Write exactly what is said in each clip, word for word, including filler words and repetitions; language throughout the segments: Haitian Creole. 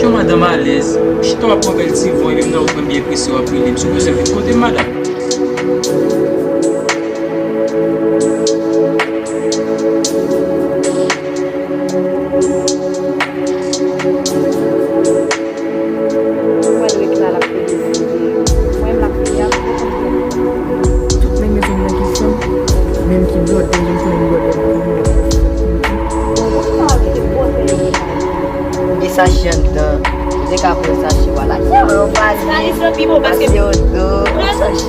Madanm alèz, ou chita w ap pran bèl ti von, epi m nan ou pran byen prese w ap rele m sou bezwen vin kote m, madanm. Mwen ret la, l ap pede sou li. Mwen, m ap pede avè l. Tout nèg mete m nan kesyon, menm ki blòdè, yo konnen blòdè m. Bon, bon, sa, se pwòp. Gen sache anndan, ou te ka pran sache w a lakay mwen, ou pa di. Sa li santi bon, paske pase yo do, sache,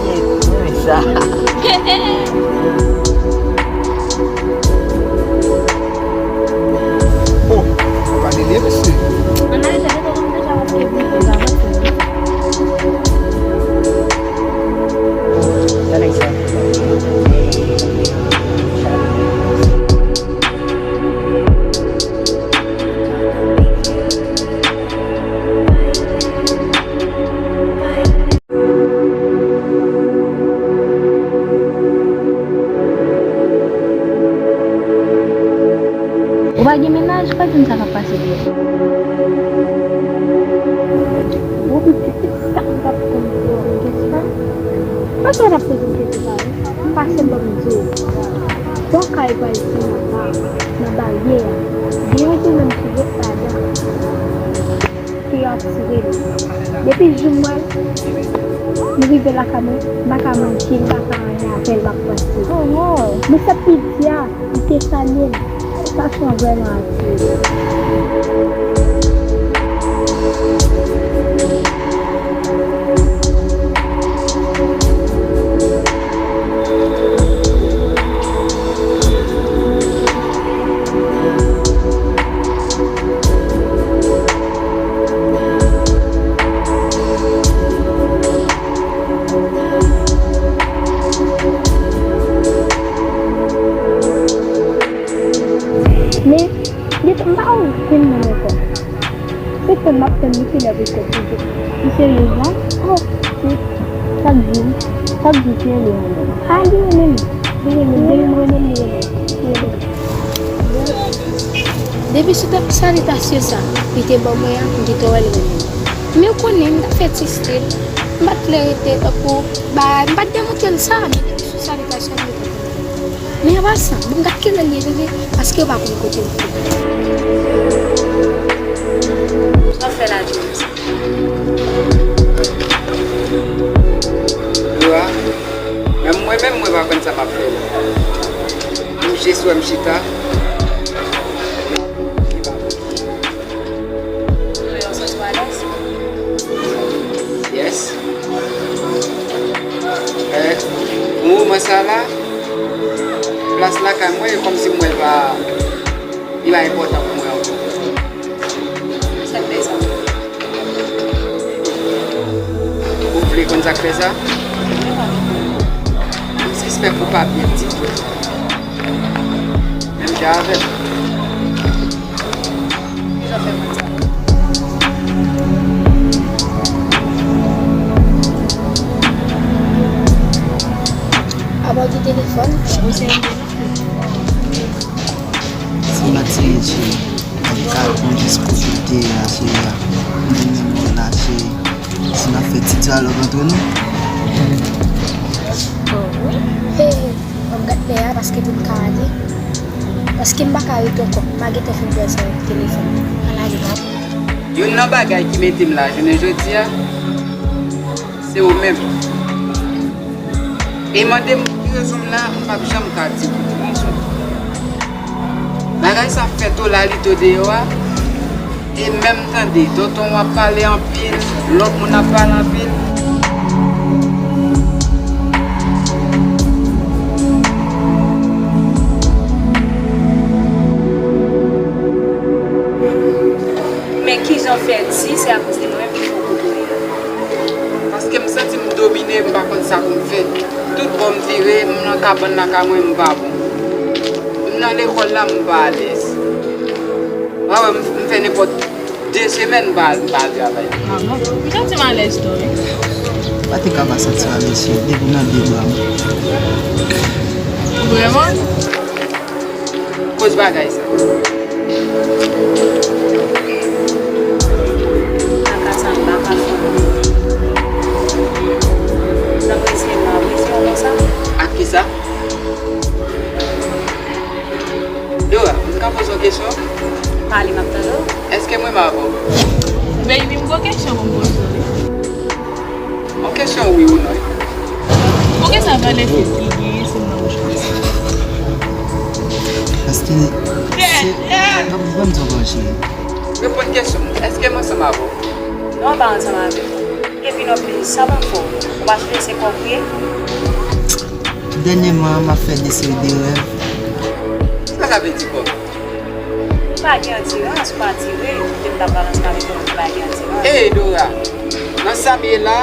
mwen sa. Oh, ou pa delye, mesye. Ann ale, se devan m deja, paske m deja avanse. Sa nèg sa. Ou pa gen mennaj, pa di m sa k ap pase pou ou. Bon, pitit, sa m t ap konn di w, Kespa. Pase w t ap poze m kesyon sa, wi. M pase m p ap di w. Bò kay pa isi nan ba, nan baryè a. Gen yon timoun ki ret ladan. Ke yo ap tire li. Depi jou m wè l, m rive lakay mwen, m pa ka manje, m pa ka anyen avè l, m ap panse. Oh, oh. Men sa pi di a, li te salye m. Sa son vrèman atire. Men, li, m pa wè okenn moun ankò. Se tann m ap tann li kilè pou l fè toujou. Li seryez la? Oh, se sa k di m. Sa k di m se rele m li. A, li rele m. Li rele m. Depi m rele m, li rele m. Li rele m. Depi sou tèm salitasyon sa, li te ban mwen an, m gentan wè l rele m. Men w konnen, m t ap fè ti stil. M pa t vle rete tankou bagay. M pa t demontre l sa, men depi sou salitasyon, m gentan konprann. Men an pasan, bon, gad kilè l ye, tande, paske yo pa konn kote l ye. Sa w fè la, James? Yo a, menm mwen menm, mwen pa konn sa m ap fè la. M jis wè m chita. Ou santi w alèz? Yes. Eh, pou moman sa la, plas lakay mwen, e kòmsi mwen pa, li pa enpòtan pou mwen ankò. Sa k fè sa? Ou vle konn sa k fè sa? M sispèk ou pa byen ditou. Menm jan avè m. Kijan w fè konn sa? Apa w gen telefòn? Ou se yon telefòn? Si m atire, cheri, m ka pran jis kote w te ye a, cheri a. M vin menm mwen la, cheri. Si n ap fè ti dyalòg antre nou. Oh, wi. Hey, hey. Bon, m gad lè a paske pou m ka ale. Paske m pa ka rete ankò. M pa gentan fin pran sa telefòn. Ann ale, non. Youn nan bagay ki mete m la jounen jodi a, se ou menm. E mande m ki rezon m la, m p ap janm ka di ou ki rezon. Bagay sa fèt o la, li to deyò a. E menm tande, tonton w ap pale anpil, lòt moun ap pale anpil. Men kijan w fè di se akoz de mwen menm ki fè w kote w ye a? Paske m santi m domine, m pa konn sa pou m fè. Tout bò m vire, m nan kabann lakay mwen, m pa bon. M nan lekòl la, m pa alèz. Ou pa wè m, m fè nenpòt de semèn m pa, m pa al travay. Ah bon? M santi m alèz tou, wi. Pa te ka pa santi w alèz, cheri, depi w nan de bra m. Vrèman? Koz bagay sa. Baby, m gon kesyon pou m poze w, wi. Yon kesyon wi ou non. Poukisa valè fil ki genyen se nan bouch konsa? Paske se... Ban m di w bagay, cheri. Reponn kesyon m. Èske m ansanm avè w? Non, w pa ansanm avè m. Epi non plis, sa ban fò. Ou pa sonje se kò w ye? Dènyèman, m ap fè de seri de rèv. Sa sa vle di kò? Ou pa gen andirans, ou pa atire, kote m t ap pral ansanm avèk ou, ou pa gen andirans. Hey Dora, nan sa m ye la,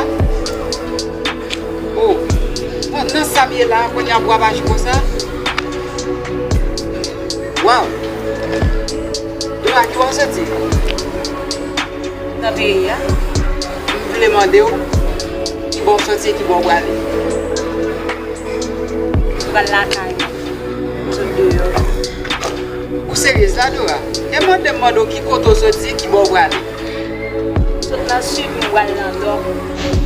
oh, nan, nan sa m ye la, kounye a pou w ap aji konsa? Waw! Dora, ki w ap santi? Nan peyi a. M vle mande w, ki bò w soti e ki bò w prale? M pral lakay mwen. M sot deyò. Ou seryez la, Dora? E mande m mande w ki kote w soti, ki bò w prale? M sot nan sid, m pral nan nò.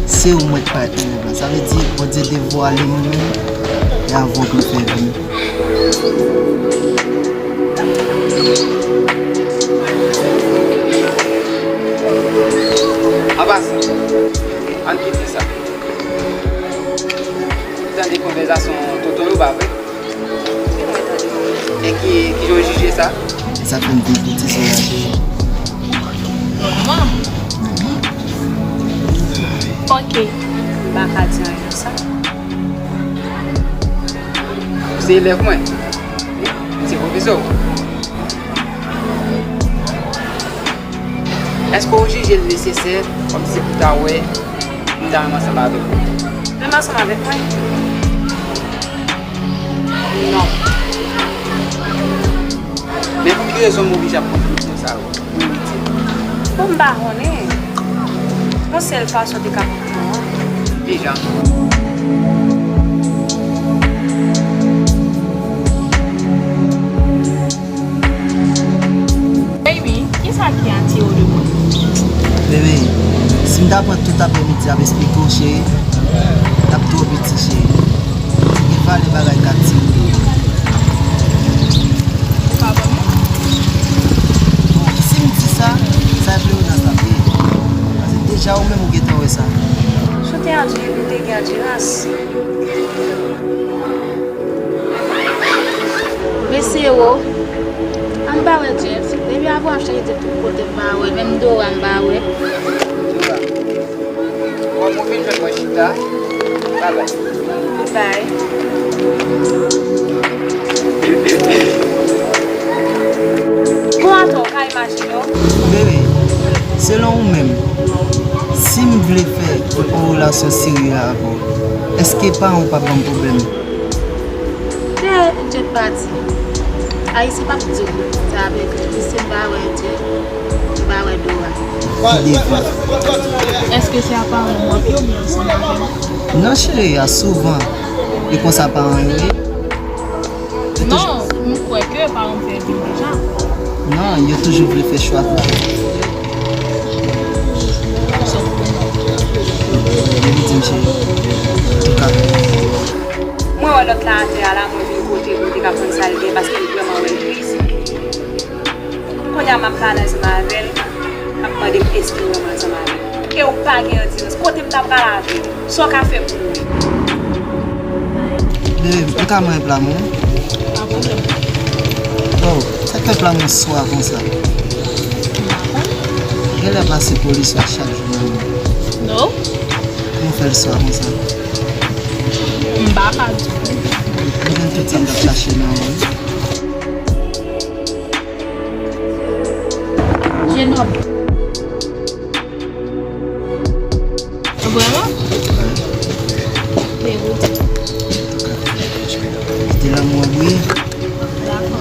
Se ou mèt patnè la. Sa vle di, Bondye devwale mwen menm, e avè w pou l fè vini. An pasan, ann kite sa. Ou tande konvèsasyon tonton yo, pa vre? Wi, mwen tande. E ki, kijan w jije sa? E sa fè m vin pou ti sè a, cheri. Nòmal. Ok. M pa ka di anyen nan sa. Ou se elèv mwen. M se pwofesè w. Èske w jije l nesesè kòmsi pou ta wè m ta renmen ansanm avèk ou? Renmen ansanm avèk mwen? Non. Men pou ki rezon m oblije ap pran tout tan sa yo? Bon, m pa konnen. Yon sèl fason te ka pran an. Kijan? Baby, kisa ki atire w de mwen? Bebe, si m ta pran tout aprèmidi ap esplike w, cheri, l ap twò piti, cheri. Gen valè bagay k atire w. Ou pa ban mwen? Bon, si m di sa, sa e Florence ap ye. Paske deja ou menm ou gentan wè sa. Chante a di li te gen andirans. Mesye wo, ann ba wè Jeff. Depi apre w ap chèche Jeff tout kote m pa wè, menm Dora m pa wè. Dora, kòman w vin jwenn mwen chita? Babay. Babay. Bon, atò, w ka imajine w. Bebe, selon ou menm, si m vle fè yon relasyon serye avè w, èske paran w p ap ban m pwoblèm? Te Jet pati. Ayisyen p ap di w sa avèk li. Li se m pa wè Jet, m pa wè Dora. Ki devan. Èske se aparan w ap ye oubyen ansanm avè m? Non, cheri, a souvan. E konsa paran yo ye. Yo toujou... Non, m kwè ke paran m fè vin deja. Non, yo toujou vle fè chwa pou... Sa w konnen? Li di m, cheri. Antouka. Mwen wè lòt la atè a la, mwen vin kote l, mwen te ka konn sa l gen, paske m vrèman wè l tris. Kounye a m ap pale ansanm avè l, l ap mande m èske l renmen ansanm avè m. E ou pa gen andirans, kote m ta pral avè l? Sa w ka fè pou mwen? Bebe, m ka manyen pla mwen? Pa pwoblèm. Oh, sa k fè pla mwen swa konsa? M pa konn. Genlè pase polis la chak jou nan men. No. Kòman w fè l swa konsa? M pa ka di w. Mwen jwenn tout sa m t ap chache nan ou wi. Jenòm. Vrèman? Degoute. Kite lanmou an bouyi. Dakò.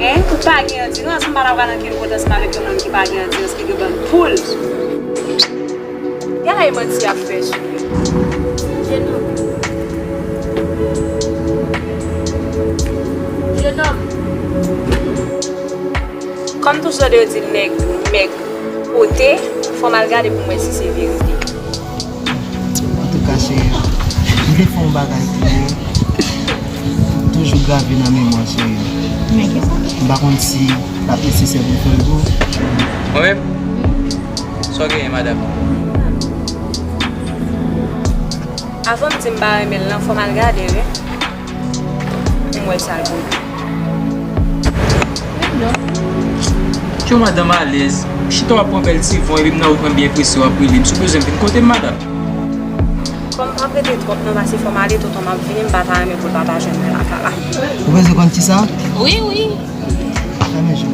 Hein? Ou pa gen andirans, m pa ta pral ankenn kote ansanm avèk yon nonm ki pa gen andirans, ki gen bann poul. Gade manti y ap fè sou li. Jenòm. Jenòm. Kòm toujou tande yo di nèg mèg pote, fò m al gade pou m wè si se verite. Antouka, cheri, m te fè yon bagay ki toujou grave nan memwa, cheri. M pa konn si l ap nesesè pou m fè l pou ou. Mwen menm? Sa w genyen, madanm? Avan m di m pa renmen l lan, fò m al gade, wi. Pou m wè sa l pou di. Ki yon madanm alèz, chita w ap pran bèl ti von, epi m nan wout mwen byen prese, w ap rele m. Si w bezwen m, vin kote m, madanm. Kòm m p ap rete twòp non, paske fò m ale, tonton m ap vini, m pa ta renmen pou l pa ta jwenn mwen lakay la. Ou bezwen konn kisa? Wi, wi. Fèmen je w.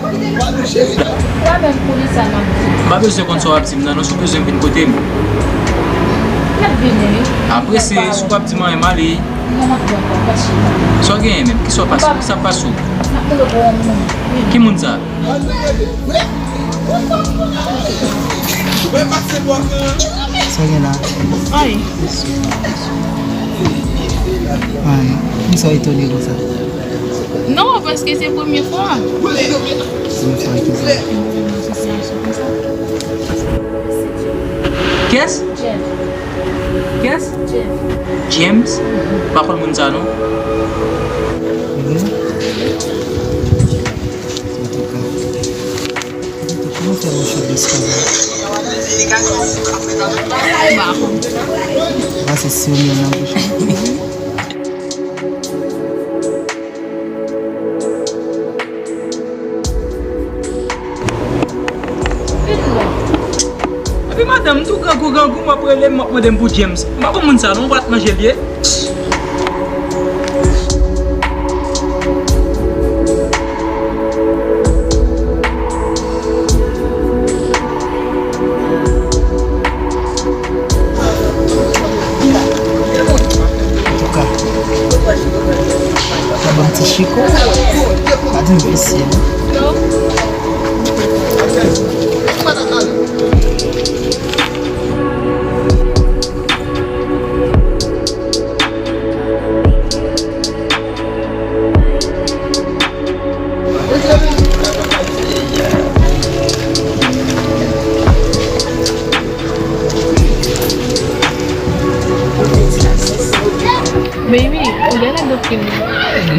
Ou pa menm konnen sa m ap di. M pa bezwen konn sa w ap di m nan non, si w bezwen vin kote m. N ap vini, wi. Apre se, si w p ap di m anyen, m ale. Non, m ap di ankò, pase. Sa w genyen menm? Kisa w pase? Kisa k pase w? M ap mande pou yon moun. Ki moun sa? Sa gen la? Ay. Ay, poukisa w etone konsa? Non, paske se premye fwa. Premye fwa ki sa? Kiyès? Jeff. Kiyès? Jeff. James? M pa konn moun sa non. Vre? Antouka. Kòman fè yon cho dous konsa? Ba se sirye nan bouch mwen. Epi madanm tou grangou grangou, w ap rele m, w ap mande m pou James. M pa konn moun sa non, w pa t manje l ye. Antouka, sa ban m ti chiko. Pa di m visye non. Baby, ou genlè gen anpil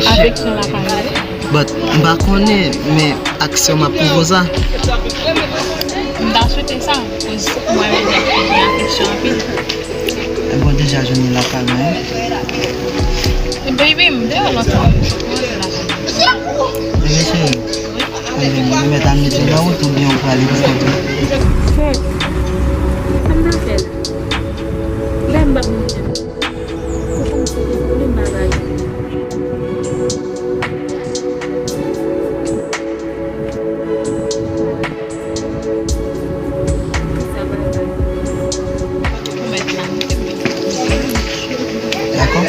afeksyon lakay ou. But m pa konnen, men aksyon m ap pwouve w sa. M ta swete sa, koz mwen menm gen afeksyon anpil. Ebyen w deja jwenn li lakay mwen. Baby, m deyò lòt fwa. Ebyen cheri, mwen mèt al mete nan wout oubyen ou prale pou kont ou? Kèt, sa m ta fè la? Lè m p ap vin jwenn ou. Ou konn se te pwoblèm bagay. Dakò.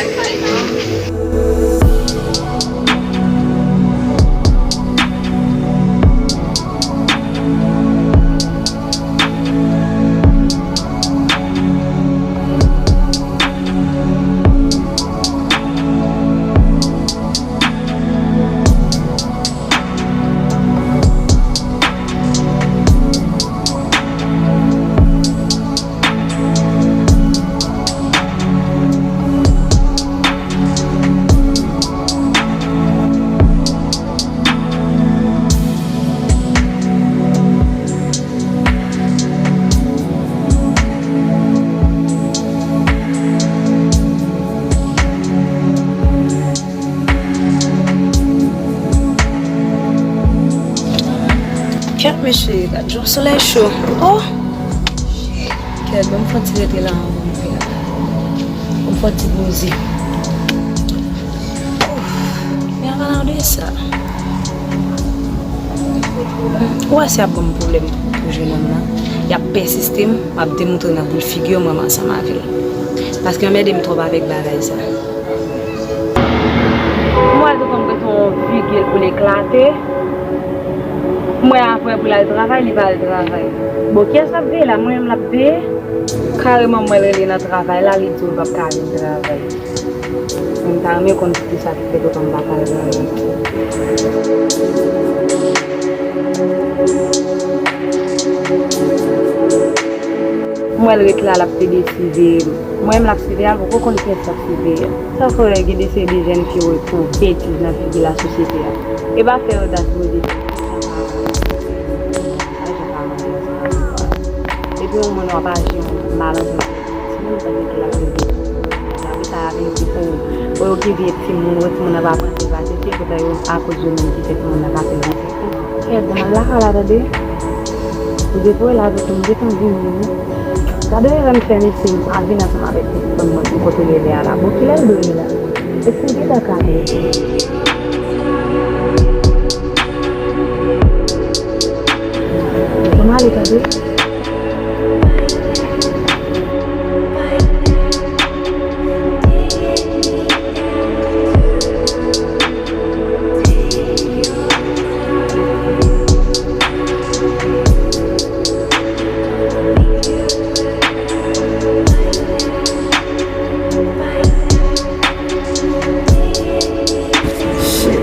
Kèt mesye, gad jan solèy cho. Oh! Kèt, ban m fè yon ti rete la anvan m fè la. Ban m fè yon ti poze. Ouf, men an palan de sa, ou wè si y ap ban m pwoblèm pou jennonm nan, y ap pèsiste m, m ap demontre nan boul figi yo m renmen ansanm avè l. Paske anmède m twòp avèk bagay sa. M wè l tou kòm gen yon vigil pou l eklate. M wè apre pou l al travay, li pa al travay. Bon, kiyès l ap veye la? Mwen menm l ap veye? Kareman, mwen rele nan travay la, li di w l p ap ka vin travay. Mwen ta renmen konn poukisa ki fè tonton m pa ka al travay. M wè l ret la, l ap plede siveye m. Mwen menm l ap siveye a, l poko konn kiyès l ap siveye a. Sa fè w wè gen de seri de jèn fi yo ret pran betiz nan figi lasosyete a. E pa fè odas Bondye fè. Epi yon moun w ap aji yon mal ansanm avèk yon timoun, pandan ke l ap fè betiz. Apre sa, y ap vin di pou ou, o, yo gen vye timoun, o, timoun nan pa pran sèl pa sèl, se poutèt yo, akoz yo menm ki fè timoun nan pa fè betiz. Kèt, m al lakay la, tande. Ou depo la, tonton, m gentan vini, wi. Gade erè m fè, mesye, m pa vin ansanm avèk pitit mwen, mwen, pou kote l rele a la. Bon, kilè l dwe ye la? Èske l gentan ka ye? Bon, m ale, tande. Shit.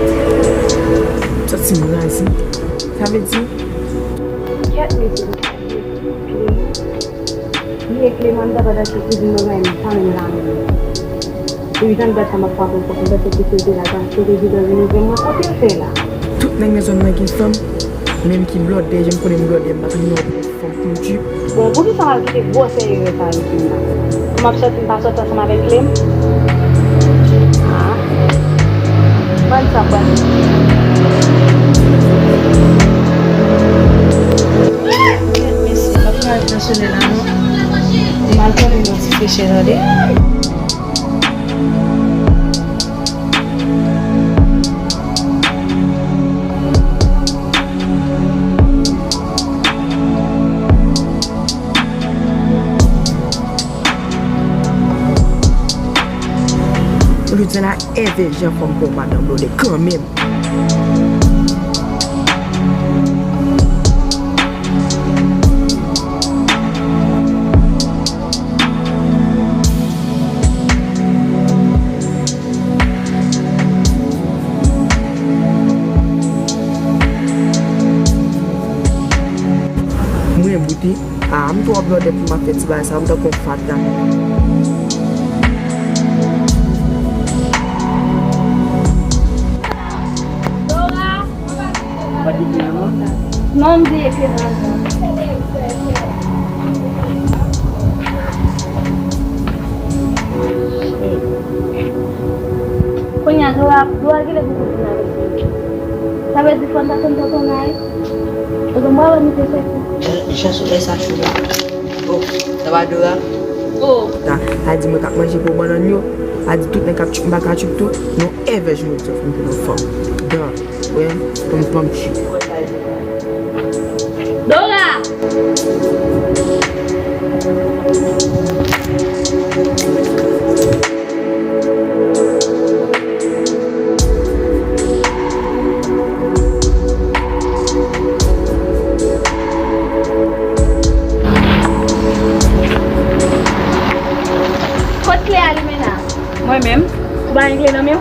M santi m raze. Sa vle di? Kèt, mesye. Li e Clemanda pandan ke kouzin mwen menm pa menm la menm. Epi jan m gad sa m ap frape fò, m panse ke se te la, paske te gentan vin ouvè mwen, kote l fè la? Tout nèg nan zòn nan gen fanm, menm ki blòdè, jan m konnen m blòdè, m pa tande yon fanm pou m tchip. Bon, poukisa m al kite gwosè erè sa yo fè m la? M ap sòti, m pa sòti ansanm avèk Clem? Ah. Ban sa, ban. Mesye, m ap pral nan solèy la, non. M al pran yon ti freche, tande. Jodi a la, Èvè jan fanm pran madanm blòdè kanmenm. Mwen boute. Ah, m twò blòdè pou m ap fè ti bagay sa, m tankou yon fatra. Dora! Non, m di ekri nan jan. Kounye a, Dora, Dora genlè pou kouzin avèk li. Sa vle di fò n ta konn tonton Nay? Tonton Bwawè, nou te fè sa. Jan, jan solèy sa cho la. Oh, sa va, Dora? Oh. A di mwen k ap manje po bannann yo. A di tout nèg k ap tchoup m pa ka tchoup tou. Non, Èvè, jodi a fin pran fanm. Dan, wè, fanm, fanm tchoup. Dora! Kot kle a limen la? Mwen menm? Ou pa gen kle nan men w?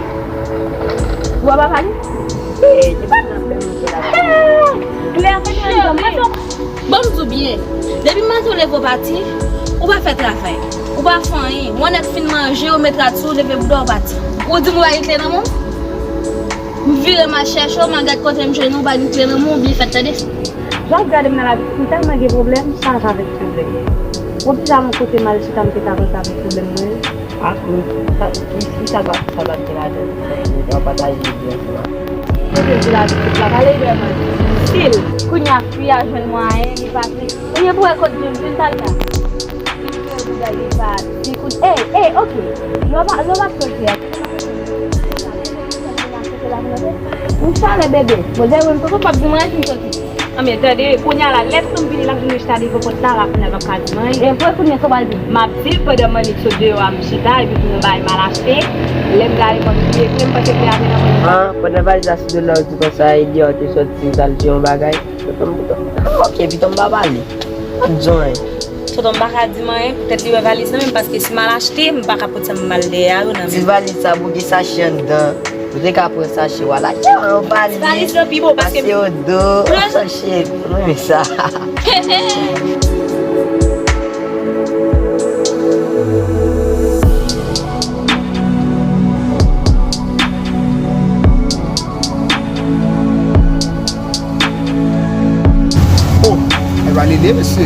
Ou pa papa li? Ee, li pa nan men mwen kle la. Kle a fèk nan men mwen. Ban m di w byen, depi maten w leve w pati, ou pa fè travay, ou pa fè anyen. Yon nèg fin manje, ou met rad sou ou, leve bouda w pati. Ou di m ou pa gen kle nan men w? M vire m al chèche w, m al gad kote m jwenn ou, ou pa gen kle nan men w, byen fèt tande. Jan w ap gade m nan lari, m tèlman gen pwoblèm, chaje avèk pwoblèm. Ou deja yon kote m al chita, m te ka panse avèk pwoblèm mwen. Ah, men sa, ki, ki sa va, sa va gen ladan? Sa va pataje byen sa. Kote di la, tout la, pale vrèman. Sil, kounye a fi a jwenn mwayen, li pati. Ou ye pou wè kot Jun, Jun t al la. Li fè bouda li pati. Kout, ey, ey, oke. Lè w pa, lè w pa t soti a. Yon chalè bebe. Bon, dèyè mwen, tonton p ap di mwen anyen si m soti. Anben, tande, kounye a la, lè tonton m vini, l ap jwenn mwen chita devan pòt la, l ap, l ap ka di mwen anyen. E pou kounye a, sa w pral di? M ap di l pandan m annik sot deyò a, m chita, epi pou yon bagay m al achte. Lè m gade, m ap bliye kle, m panse kle a te nan men m. Ah, pandan valiz la sou do l la, ou di konsa, Elior te soti, l t al fè yon bagay. Tonton m, tonton m, ah, oke, pito m pa pale. M ap di w anyen. Tonton m pa ka di m anyen, poutèt li wè valiz nan men m, paske si m al achte, m pa ka pote sa m mal dèyè a yo nan men m. Ti valiz sa, bouke sache anndan. Ou te ka pran sache w a la. Yo, yon valiz. Valiz lan pi bon, paske pase yo do. Sache, mwen renmen sa. Alele, mesye.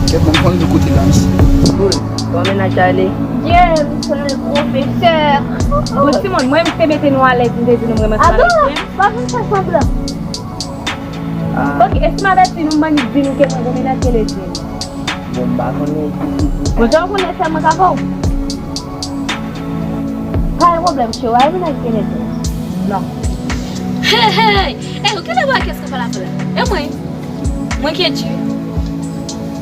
Kèt, mwen konn de kote la, mesye. Cool. Kòman mennaj la rele? James, pwofesè. Bon, timoun, mwen, m te mete nou alèz, m te di nou m renmen fè avèk James. Pa vin fè sanblan. Ah. Ok, èske m avèti nou, m annik di nou ke mwen gon mennaj rele James? Bon, m pa konnen ki, ki, ki. Bon, jan w konnen sèl mwen k avè w. Pa gen pwoblèm, cheri, w a mennaj rele James. Non. Hey, hey! Ey, ou genlè wè kiyès k ap pale avè w la? E mwen. Mwen Kedji.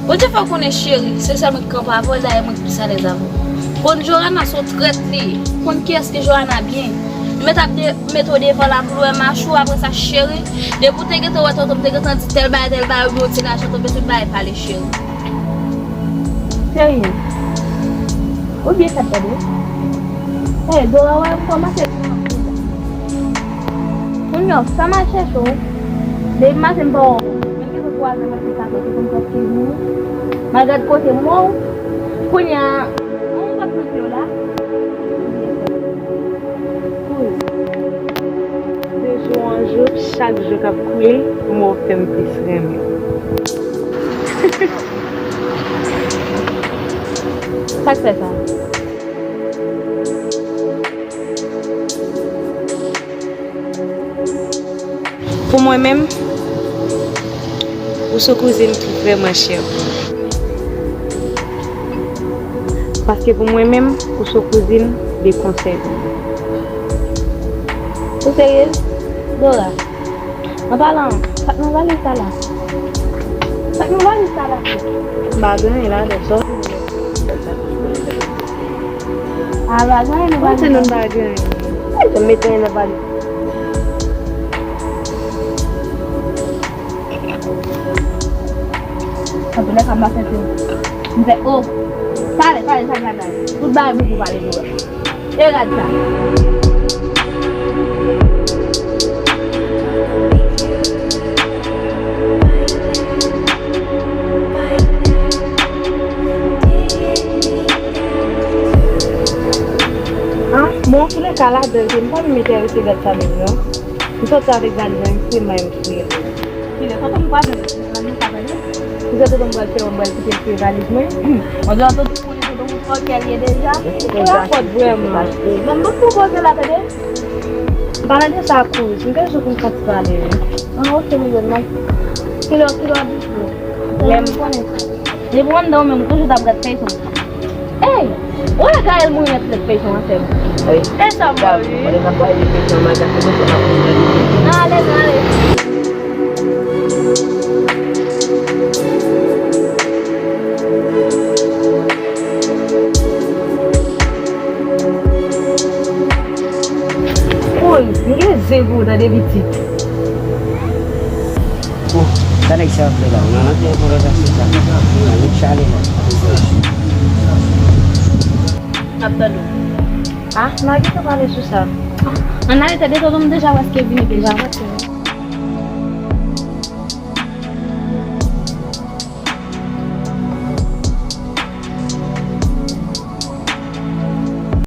Bondye fè w konnen cheri, se sèl mwen ki kanpe avè w, dayè mwen ki plis alèz avè w. Konn Johanna se yon trèt li ye. Konn kiyès ki Johanna byen. Li mèt ap de-, mete w devan la pou l wè mach ou, apre sa cheri, depi w te gentan wè tonton m te gentan di tèl bagay, tèl bagay, oubyen yon ti lajan tonbe tout bagay pale cheri. Serye? Ou byen fèt tande. Hey, Dora, wè m kòmanse. Kounye a, sa m al chèche w. Depi maten m pa wè w. Mwen gen twa zan mwen te ka fè, se konn prèske mouri. Malgre kote m wè w, kounye a, mwen pa t nan pye w la. Kouri. De jou an jou, chak jou k ap koule, m wè w fè m plis renmen w. Sa k fè sa? Pou mwen menm, ou se yon kouzin ki vrèman chè pou mwen. Paske pou mwen menm, ou se yon kouzin de konsèy pou mwen. Ou serye? Dora, an palan, sa k nan valiz sa la? Sa k nan valiz sa la? M pa gen anyen ladan, sa w vin met. A, pa gen anyen nan valiz sa. Kòman se nou pa gen anyen? Ay, se m met anyen nan valiz. Anpil lè sa m pa sèten. M fè, o, pale, pale, sa k ladan? Tout bagay bon pou pale, Dora. E rad sa. An, bon, antoulèka, ladan l te, m pa menm enterese gad sa menm non. M soti avèk valiz mwen, se mwen menm ki fouye l. Kilè, tonton m pa jwenn nan nou ka tande. Kilè tonton m pral fè, m pral kite l fouye valiz mwen. Mwen di tonton m konnen tonton m twò kè l ye deja. Ou la fòt vrèman. Bon, m poko poze la tande. Palan de sa kouz, m gen jou pou m soti pale wi. An, ok, m jwenn non. Kilè, kilè w ap di pou? Lè m konnen. Depi w anndan ou menm, ou toujou t ap gad feyton. Ey! Ou wè Gaël mouri nan tèt feyton an sèm. Ey. E sa m wè wi. Pandan n ap pale de feyton an, Maga se kote n ap mouri nan tèt feyton. Nan ale, nan ale. Woy, m gen zen pou ou tande pitit. Bon, sa nèg sa ap fè la? Ou nan antre nan konvèsasyon sa? Nan lòt chale la. N ap tande w. Ah, n a gentan pale sou sa. Ann ale tande tonton m deja prèske vini deja.